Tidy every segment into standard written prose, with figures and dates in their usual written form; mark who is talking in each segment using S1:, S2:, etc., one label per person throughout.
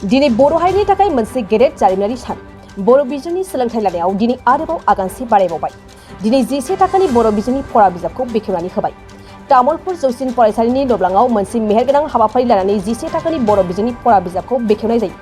S1: दिनै बर' हारिनि थाखाय मोनसे गेदेर जारिमिनारि सान बर' बिजोंनि सोलोंथाइ लानायाव दिनै आरोबाव आगानसे बारायबावबाय। दिनै 11 थाखोनि बर' बिजोंनि फरा बिजाबखौ बेखेवनानै होबाय। तामुलपुर जौसिन फरायसालिनि दबलाङाव मोनसे मेहेरगोनां हाबाफारि लानानै 11 थाखोनि बर' बिजोंनि फरा बिजाबखौ बेखेवनाय जायो।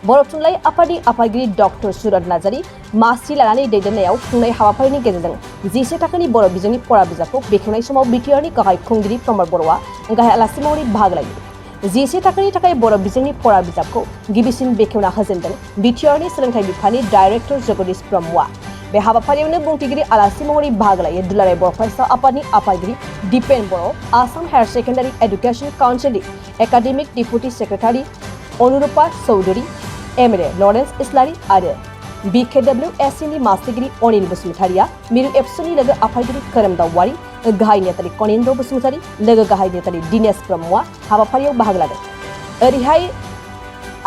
S1: बर' थुनलाइ आफादनि आफादगिरि डक्टर सुरत नार्जारि मासि लानानै दैदेननायाव खुंनाय हाबाफारिनि गेजेरजों 11 थाखोनि बर' बिजोंनि फरा बिजाबखौ बेखेवनाय समाव बिटिआरनि गाहाय खुंगिरि प्रमद बर'आ गाहाय आलासि महरै बाहागो लायो। 11 थाखोनि थाखाय बर' बिजोंनि फरा बिजाबखौ गिबिसिन बेखेवना होजेनदों बिटिआरनि सोलोंथाइ बिफाननि डाइरेक्टर जगदीश ब्रह्मआ। बे हाबाफारियावनो बुंथिगिरि आलासि महरै बाहागो लायो दुलाराय बर' फरायसा आफादनि आफादगिरि Dipen Boro', Assam higher secondary education काउन्सिलनि academic deputy secretary Anurupa Choudhury, MLA Lawrence Islary आरो BKWSCनि मास्टारगिरि अनिल बसुमतारिया, मिरु एबसुनि लोगो आफादगिरि खोरोमदाव वारि, गाहाय नेतारि कनिन्द्र बसुमतारि, लोगो गाहाय नेतारि दिनेश ब्रह्मआ हाबाफारियाव बाहागो लादों। ओरैहाय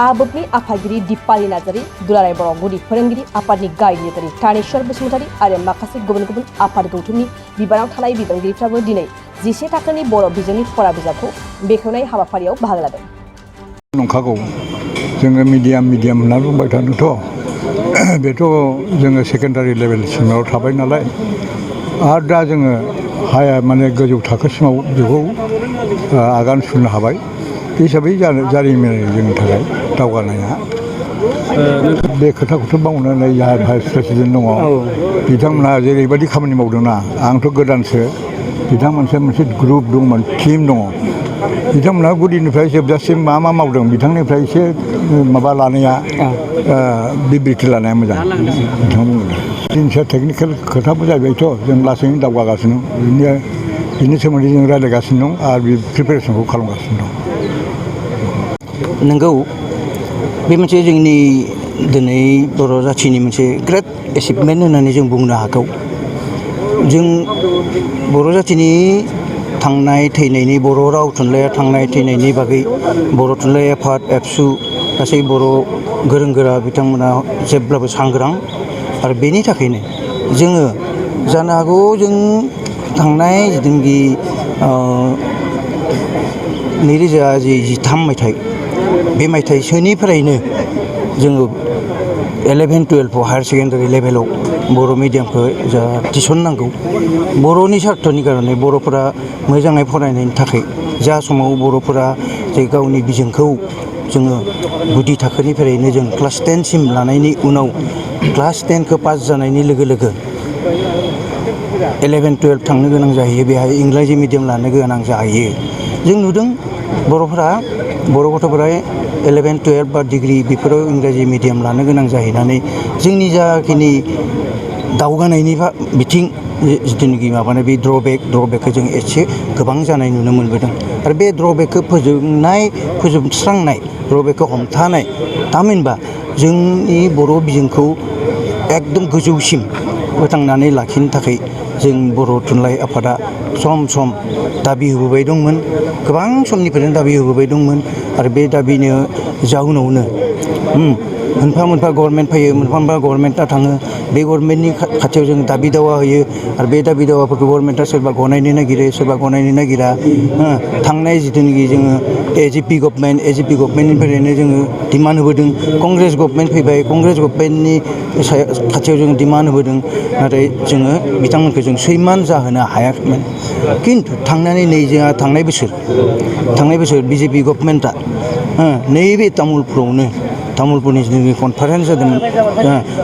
S1: आबोगनि आफादगिरि दिपाली नार्जारि, दुलाराय बर' गुदि फोरोंगिरि आफादनि गाहाय नेतारि तानेश्वर बसुमतारि आरो माखासे गुबुन गुबुन आफाद गौथुमनि बिबानाव थानाय बिबानगिरिफ्राबो दिनै 11 थाखोनि बर' बिजोंनि फरा बिजाबखौ बेखेवनाय हाबाफारियाव बाहागो लादों।
S2: नंखागौ जोङो मिडियाम होनना बुंबाय थादोंथ' बेथ' जोङो सेकेन्डारि लेभेलसिमाव थाबाय नालाय आरो दा जोङो हाया माने गोजौ थाखोसिमाव बेखौ आगान सुरनो हाबाय। बे हिसाबै जारिमिनारि जोंनि थाखाय दावगानाया। बे खोथाखौथ' बावनानै जाहा भाइस प्रेसिडेन्ट दङ बिथांमोनहा जेरैबायदि खामानि मावदोंना, आंथ' गोदानसो, बिथांमोनहा मोनसे ग्रुप दंमोन, टिम दङ। बिथांमोनहा गुदिनिफ्राय जोबजासिम मा मावदों बिथांनिफ्राय एसे माबा लानाया बिबृथि लानाया मोजां बिथांमोना। जिनिसा टेकनिकेल खोथाबो जाहैबायथ' जों लासैनो दावगागासिनो बिनि सोमोन्दै जों रायज्लायगासिनो दं आरो बे प्रिपेरेसनखौ खालामगासिनो दं।
S3: नंगौ, बे मोनसे जोंनि दिनै बर' जाथिनि मोनसे ग्रेट एचिभमेन्ट होननानै जों बुंनो हागौ। जों बर' जाथिनि थांनाय थैनायनि, बर' राव थुनलाइया थांनाय थैनायनि बागै बर' थुनलाइ आफाद, एबसु, गासै बर' गोरों गोरा बिथांमोना जेब्लाबो सांग्रां। आरो बेनि थाखायनो जोङो जानो हागौ जों थांनाय जिथुनाखि 2013 मायथाइ बे मायथाइसोनिफ्रायनो जोङो 11-12 हायार सेकेन्डारि लेभेलाव बर' मिडियामखौ जा थिसननांगौ। बर'नि सार्थनि कारणे बर'फोरा मोजाङै फरायनायनि थाखाय जा समाव बर'फोरा जे गावनि बिजोंखौ जोङो गुदि थाखोनिफ्रायनो जों क्लास 10 सिम लानायनि उनाव क्लास 10खौ पास जानायनि लोगो लोगो 11-12 थांनो गोनां जाहैयो, बेहाय इंराजि मिडियाम लानो गोनां जाहैयो। जों नुदों बर' गथ'फोरा 11-12 बा डिग्रि बेफोराव इंराजि मिडियाम लानो गोनां जाहैनानै जोंनि जाखिनि दावगानायनि बिथिं जिथुनाखि माबानाय बे ड्रबेकखौ जों एसे गोबां जानाय नुनो मोनबोदों। आरो बे ड्रबेकखौ फोजोबस्रांनाय, ड्रबेकखौ हमथानाय, थामहिनबा जोंनि बर' बिजोंखौ एकदम गोजौसिम फोथांनानै लाखिनो थाखाय जों बर' थुनलाइ आफादा सम सम दाबि होबोबाय दंमोन, गोबां समनिफ्रायनो दाबि होबोबाय दंमोन। आरो बे दाबिनि जाउनावनो मोनफा मोनफा गभर्नमेन्ट फैयो, मोनफा मोनफा गभर्नमेन्टआ थाङो, बे गभर्नमेन्टनि खाथियाव जों दाबि दावा होयो आरो बे दाबि दावाफोरखौ गभर्नमेन्टआ सोरबा गनायनो नागिरो, सोरबा गनायनो नागिरा। थांनाय जिथुनाखि जोङो एजिपि गभर्नमेन्टनिफ्रायनो जोङो डिमान्ड होबोदों। कंग्रेस गभर्नमेन्ट फैबाय, कंग्रेस गभर्नमेन्टनि खाथियाव जों डिमान्ड होबोदों, नाथाय जोङो बिथांमोनखौ जों सैमान जाहोनो हायाखैमोन। खिन्थु थांनानै नै जोंहा थांनाय बोसोर बिजेपि गभर्नमेन्टआ नैबे तामुलपुरनि जिथुनाखि कनफारेन्स जादोंमोन,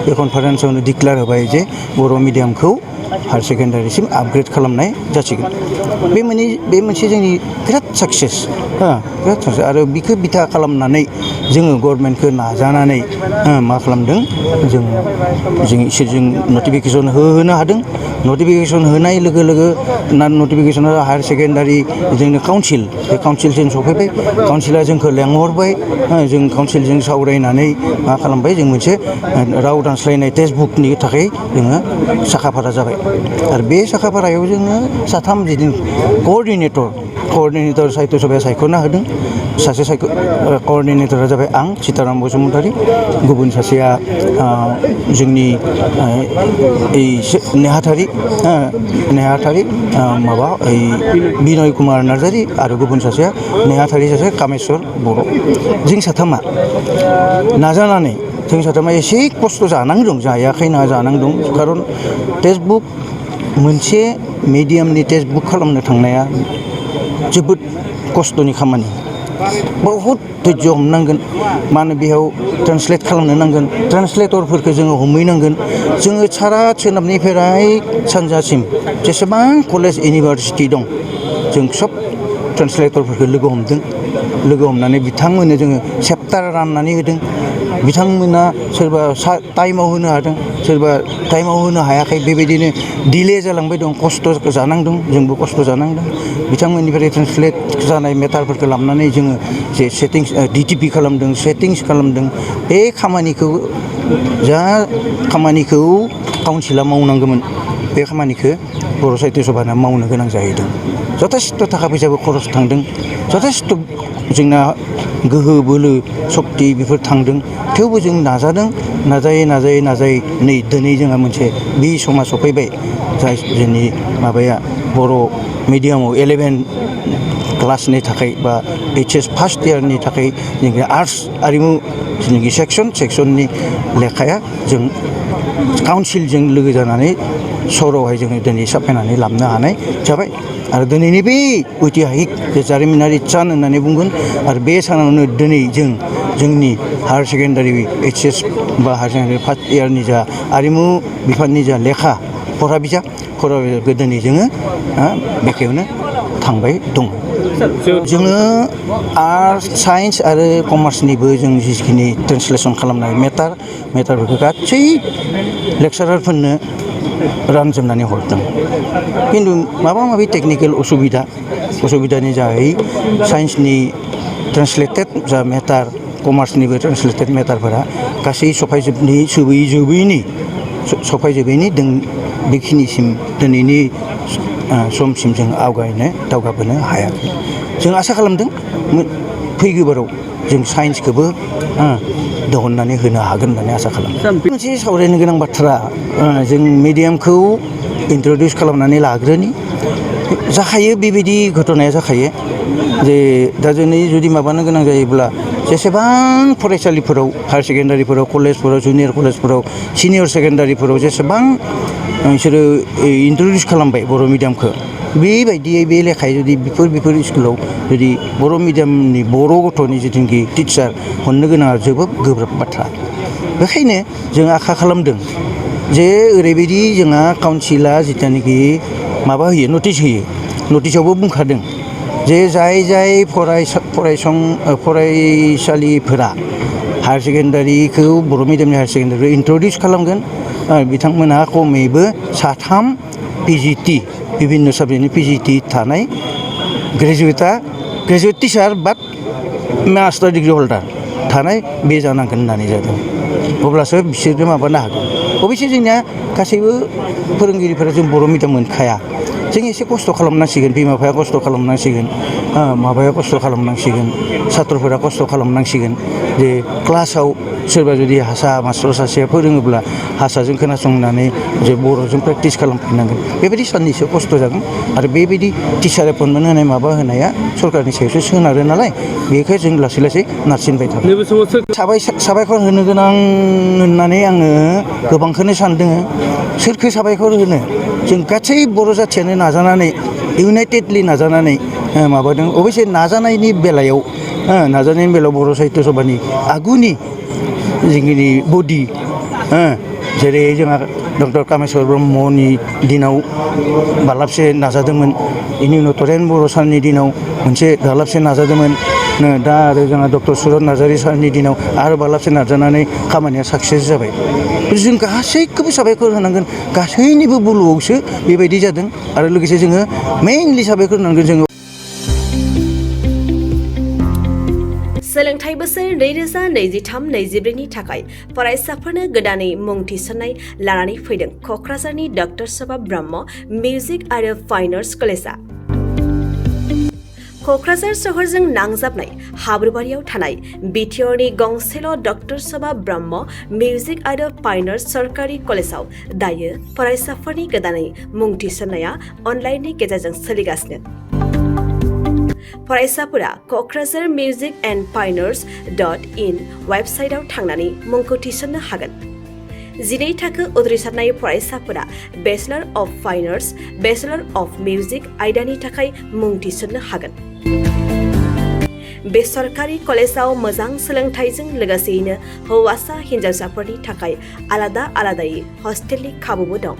S3: बे कनफारेन्सआवनो डिक्लेयार होबाय जे बर' मिडियामखौ हायार सेकेन्डारिसिम आपग्रेड खालामनाय जासिगोन। बे मोनसे जोंनि बिराद साक्सेस आरो बिखौ बिथा खालामनानै जोङो गभर्नमेन्टखौ नाजानानै मा खालामदों, जों इसोरजों नटिफिकेसन होनो हादों। नटिफिकेसन होनाय लोगो लोगो नटिफिकेसना हायार सेकेन्डारि जोंनि काउन्सिल, बे काउन्सिलसिम सफैबाय। काउन्सिला जोंखौ लेंहरबाय, जों काउन्सिलजों सावरायनानै मा खालामबाय, जों मोनसे राव दानस्लायनाय टेक्सटबुकनि थाखाय जोङो साखाफारा जाबाय। आरो बे साखाफारायाव जोङो साथाम जिथु कअर्डिनेटर कअर्डिनेटर साहित्य सभाया सायख'ना होदों सासे कअर्डिनेटरा जाबाय आं सीताराम बसुमतारी गुबुन सासेया जोंनि नेहाथारि माबा बिनय कुमार नार्जारी आरो गुबुन सासेया नेहाथारि सासे कामेस्वर बर' जों साथामा नाजानानै जों साथामा एसे खस्थ' जानांदों दं जायाखै ना जानांदों दं खारन टेक्सटबुक मोनसे मिडियामनि टेक्सटबुक खालामनो थांनाया जोबोद खस्थ'नि खामानि बहुद धैर्य हमनांगोन मानो बेयाव ट्रान्सलेट खालामनो नांगोन ट्रान्सलेटरफोरखौ जोङो हमहैनांगोन जोङो सारा सोनाबनिफ्राय सानजासिम जेसेबां कलेज इउनिभारसिटि दं जों सब ट्रान्सलेटरफोरखौ लोगो हमनानै बिथांमोननो जोङो चेप्टार राननानै होदों बिथांमोना सोरबा टाइमाव होनो हादों सोरबा टाइमाव होनो हायाखै बेबायदिनो डिले जालांबाय दं खस्थ' जानांदों जोंबो खस्थ' जानांदों बिथांमोननिफ्राय ट्रान्सलेट जानाय मेटारफोरखौ लाबोनानै जोङो जे सेटिंस डिटिपि खालामदों सेटिंस खालामदों बे खामानिखौ काउन्सिला मावनांगौमोन बे खामानिखौ बर' साहित्य सभाना मावनो गोनां जाहैदों जथेस्थ' थाखा फैसाबो खरस थांदों जथेस्थ' जोंना गोहो बोलो सक्ति बेफोर थांदों थेवबो जों नाजादों नाजायै नै दिनै जोंहा मोनसे बे समा सफैबाय जाय जोंनि माबाया बर' मिडियामाव 11 क्लासनि थाखाय बा HS फार्स्ट इयारनि थाखाय जोंनि आर्ट्स आरिमु जोंनि सेक्सननि लेखाया जों काउन्सिलजों लोगो जानानै सरावहाय जोङो दिनै साफायनानै लाबोनो हानाय जाबाय आरो दिनैनि बे ऐतिहासिक जारिमिनारि सान होननानै बुंगोन आरो बे सानावनो दिनै जोंनि हायार सेकेन्डारि HS बा हायार सेकेन्डारि फार्स्ट इयारनि जा आरिमु बिफाननि जा लेखा फरा बिजाबखौ दिनै जोङो बेखेवनो थांबाय दं जोङो आर्ट्स साइन्स आरो कमार्सनिबो जों जिखिनि ट्रेन्सलेसन खालामनाय मेटारफोरखौ गासै लेक्सारारफोरनो रानजोबनानै हरदों खिन्थु माबा माबि टेकनिकेल असुबिदानि जाहै साइन्सनि ट्रेन्सलेटेड जा मेटार कमार्सनिबो ट्रेन्सलेटेड मेटारफोरा गासै सफायजोबैनि बेखिनिसिम दिनैनि समसिम जों दावगाबोनो हायाखै जों आसा खालामदों फैगौ बाराव जों साइन्सखौबो दिहुननानै होनो हागोन होननानै आसा खालामदों मोनसे सावरायनो गोनां बाथ्रा जों मिडियामखौ इन्ट्रडिउस खालामनानै लाग्रोनि जाखायो बेबायदि घटनाया जाखायो जे दा जोंनि जुदि माबानो गोनां जायोब्ला जेसेबां फरायसालिफोराव हायार सेकेन्डारिफोराव कलेजफोराव जुनियर कलेजफोराव सिनियर सेकेन्डारिफोराव जेसेबां बिसोरो इन्ट्रडिउस खालामबाय बर' मिडियामखौ बेबायदियै बे लेखायै जुदि बेफोर स्कुलाव जुदि बर' मिडियामनि बर' गथ'नि जिथुनाखि टिचार हरनो गोनाङा जोबोद गोब्राब बाथ्रा बेखायनो जों आखा खालामदों जे ओरैबायदि जोंहा काउन्सिला जिथुनाखि माबा होयो नटिस होयो नटिसावबो बुंखादों जे जाय फरायसालिफोरा हायार सेकेन्डारिखौ बर' मिडियामनि हायार सेकेन्डारिखौ इन्ट्रडिउस खालामगोन बिथांमोनहा खमैबो 3 PGT बिभिन्न साबजेक्टनि PGT थानाय ग्रेजुवेट टिचार बाट मास्टार डिग्रि हल्डार थानाय बे जानांगोन होननानै जादों अब्लासो बिसोरो माबानो हागोन अबयसे जोंनिया गासैबो फोरोंगिरिफोरा जों बर' मिडियाम मोनखाया जों एसे खस्थ' खालामनांसिगोन बिमा बिफाया खस्थ' खालामनांसिगोन माबाया खस्थ' खालामनांसिगोन सात्रफोरा खस्थ' खालामनांसिगोन जे क्लासाव सोरबा जुदि हारसा मास्टर सासेया फोरोङोब्ला हारसाजों खोनासंनानै जे बर'जों प्रेक्टिस खालामफिननांगोन बेबायदि साननैसो खस्थ' जागोन आरो बेबायदि टिचार एपइन्टमेन्ट होनाय माबा होनाया सरकारनि सायावसो सोनारो नालाय बेखौ जों लासै लासै नारसिनबाय थागोन साबायखर होनो गोनां होननानै आङो गोबांखौनो सानदों सोरखौ साबायखर होनो जों गासै बर' जाथियानो नाजानानै इउनाइटेडलि नाजानानै माबादों अबयसे नाजानायनि बेलायाव बर' साहित्य सभानि आगुनि जोंनि बडि जेरै जोंहा डक्टर कामेस्वर ब्रह्मनि दिनाव बालाबसे नाजादोंमोन बेनि उनाव तरेन बर' सारनि दिनाव मोनसे बालाबसे नाजादोंमोन दा आरो जोंहा डक्टर सुरत नार्जारि सारनि दिनाव आरो बालाबसे नाजानानै खामानिया साक्सेस जाबाय जों गासैखौबो साबायखर होनांगोन गासैनिबो बोलोआवसो बेबायदि जादों आरो लोगोसे जोङो मेइनलि साबायखर होनांगोन जोङो
S1: सोलोंथाइ बोसोर 2023-24नि थाखाय फरायसाफोरनो गोदानै मुं थिसननाय लानानै फैदों क'क्राझारनि डक्टर सभा ब्रह्म मिउजिक आरो फाइन आर्ट्स कलेजआ क'क्राझार सोहोरजों नांजाबनाय हाब्रुबारियाव थानाय बिटिआरनि गंसेल' डक्टर सभा ब्रह्म मिउजिक आरो फाइन आर्ट्स सरकारि कलेजाव दायो फरायसाफोरनि गोदानै मुं थिसननाया अनलाइननि गेजेरजों सोलिगासिनो। फरायसाफोरा Kokrajhar music and fine arts .in वेबसाइटआव थांनानै मुंखौ थिसननो हागोन। 12 थाखो उद्रिसारनाय फरायसाफोरा bachelor of fine arts, bachelor of music आयदानि थाखाय मुं थिसननो हागोन। बे सरकारि कलेजाव मोजां सोलोंथाइजों लोगोसेयैनो हौवासा हिन्जावसाफोरनि थाखाय आलादा आलादायै हस्टेलनि खाबुबो दं।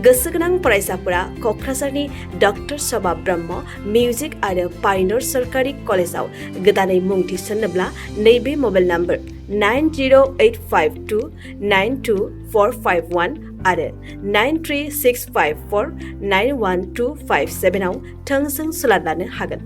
S1: गोसो गोनां फरायसाफोरा क'क्राझारनि डक्टर सभा ब्रह्म मिउजिक आरो फाइन आर्ट्स सरकारि कलेजाव गोदानै मुं थिसन्नोब्ला नैबे मबाइल नम्बर 9085292451 आरो 9365491257 आव थोंजों सुलाद लानो हागोन।